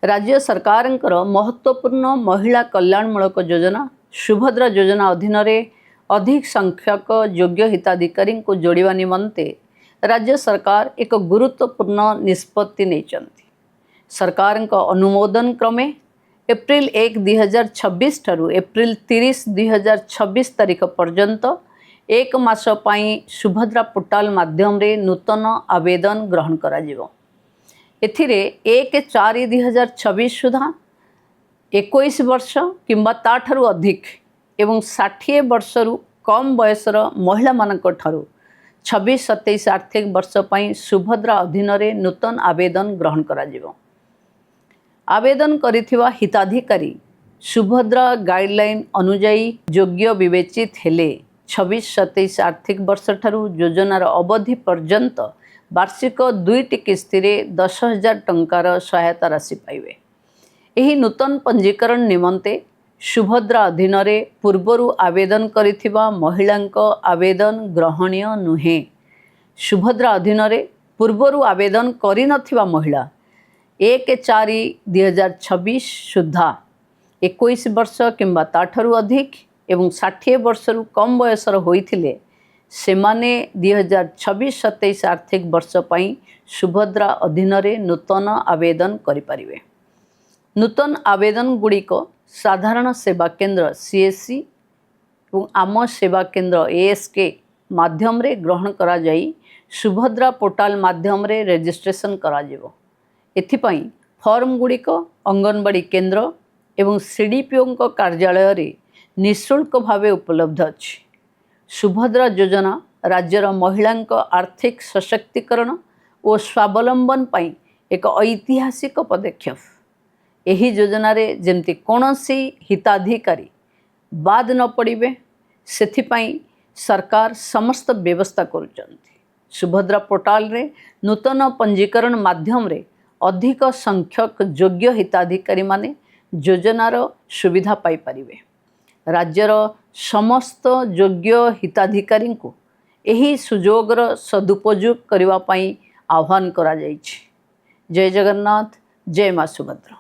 ରାଜ୍ୟ ସରକାରଙ୍କର ମହତ୍ତ୍ୱପୂର୍ଣ୍ଣ ମହିଳା କଲ୍ୟାଣମୂଳକ ଯୋଜନା ସୁଭଦ୍ରା ଯୋଜନା ଅଧୀନରେ ଅଧିକ ସଂଖ୍ୟକ ଯୋଗ୍ୟ ହିତାଧିକାରୀଙ୍କୁ ଯୋଡ଼ିବା ନିମନ୍ତେ ରାଜ୍ୟ ସରକାର ଏକ ଗୁରୁତ୍ୱପୂର୍ଣ୍ଣ ନିଷ୍ପତ୍ତି ନେଇଛନ୍ତି। ସରକାରଙ୍କ ଅନୁମୋଦନ କ୍ରମେ ଏପ୍ରିଲ 1, 2026 ଠାରୁ ଏପ୍ରିଲ 30, 2026 ତାରିଖ ପର୍ଯ୍ୟନ୍ତ ଏକ ମାସ ପାଇଁ ସୁଭଦ୍ରା ପୋର୍ଟାଲ ମାଧ୍ୟମରେ ନୂତନ ଆବେଦନ ଗ୍ରହଣ କରାଯିବ। ଏଥିରେ 1/4/2026 ସୁଦ୍ଧା 21 ବର୍ଷ କିମ୍ବା ତା'ଠାରୁ ଅଧିକ ଏବଂ 60 ବର୍ଷରୁ କମ୍ ବୟସର ମହିଳାମାନଙ୍କ ଠାରୁ 26-27 ଆର୍ଥିକ ବର୍ଷ ପାଇଁ ସୁଭଦ୍ରା ଅଧୀନରେ ନୂତନ ଆବେଦନ ଗ୍ରହଣ କରାଯିବ। ଆବେଦନ କରିଥିବା ହିତାଧିକାରୀ ସୁଭଦ୍ରା ଗାଇଡ଼ଲାଇନ୍ ଅନୁଯାୟୀ ଯୋଗ୍ୟ ବିବେଚିତ ହେଲେ 26-27 ଆର୍ଥିକ ବର୍ଷଠାରୁ ଯୋଜନାର ଅବଧି ପର୍ଯ୍ୟନ୍ତ ବାର୍ଷିକ ଦୁଇଟି କିସ୍ତିରେ 10,000 ଟଙ୍କାର ସହାୟତା ରାଶି ପାଇବେ। ଏହି ନୂତନ ପଞ୍ଜୀକରଣ ନିମନ୍ତେ ସୁଭଦ୍ରା ଅଧୀନରେ ପୂର୍ବରୁ ଆବେଦନ କରିଥିବା ମହିଳାଙ୍କ ଆବେଦନ ଗ୍ରହଣୀୟ ନୁହେଁ। ସୁଭଦ୍ରା ଅଧୀନରେ ପୂର୍ବରୁ ଆବେଦନ କରିନଥିବା ମହିଳା 1/4/2026 ସୁଦ୍ଧା 21 ବର୍ଷ କିମ୍ବା ତା'ଠାରୁ ଅଧିକ ଏବଂ 60 ବର୍ଷରୁ କମ୍ ବୟସର ହୋଇଥିଲେ, ସେମାନେ 2026-27 ଆର୍ଥିକ ବର୍ଷ ପାଇଁ ସୁଭଦ୍ରା ଅଧୀନରେ ନୂତନ ଆବେଦନ କରିପାରିବେ। ନୂତନ ଆବେଦନ ଗୁଡ଼ିକ ସାଧାରଣ ସେବା କେନ୍ଦ୍ର, ସିଏସ୍ସି ଏବଂ ଆମ ସେବା କେନ୍ଦ୍ର, ଏଏସ୍କେ ମାଧ୍ୟମରେ ଗ୍ରହଣ କରାଯାଇ ସୁଭଦ୍ରା ପୋର୍ଟାଲ ମାଧ୍ୟମରେ ରେଜିଷ୍ଟ୍ରେସନ କରାଯିବ। ଏଥିପାଇଁ ଫର୍ମ ଗୁଡ଼ିକ ଅଙ୍ଗନବାଡ଼ି କେନ୍ଦ୍ର ଏବଂ ସିଡିପିଓଙ୍କ କାର୍ଯ୍ୟାଳୟରେ ନିଃଶୁଳ୍କ ଭାବେ ଉପଲବ୍ଧ ଅଛି। ସୁଭଦ୍ରା ଯୋଜନା ରାଜ୍ୟର ମହିଳାଙ୍କ ଆର୍ଥିକ ସଶକ୍ତିକରଣ ଓ ସ୍ୱାବଲମ୍ବନ ପାଇଁ ଏକ ଐତିହାସିକ ପଦକ୍ଷେପ। ଏହି ଯୋଜନାରେ ଯେମିତି କୌଣସି ହିତାଧିକାରୀ ବାଦ ନ ପଡ଼ିବେ, ସେଥିପାଇଁ ସରକାର ସମସ୍ତ ବ୍ୟବସ୍ଥା କରୁଛନ୍ତି। ସୁଭଦ୍ରା ପୋର୍ଟାଲରେ ନୂତନ ପଞ୍ଜୀକରଣ ମାଧ୍ୟମରେ ଅଧିକ ସଂଖ୍ୟକ ଯୋଗ୍ୟ ହିତାଧିକାରୀମାନେ ଯୋଜନାର ସୁବିଧା ପାଇପାରିବେ। ରାଜ୍ୟର ସମସ୍ତ ଯୋଗ୍ୟ ହିତାଧିକାରୀଙ୍କୁ ଏହି ସୁଯୋଗର ସଦୁପଯୋଗ କରିବା ପାଇଁ ଆହ୍ୱାନ କରାଯାଇଛି। ଜୟ ଜଗନ୍ନାଥ, ଜୟ ମା ସୁଭଦ୍ରା।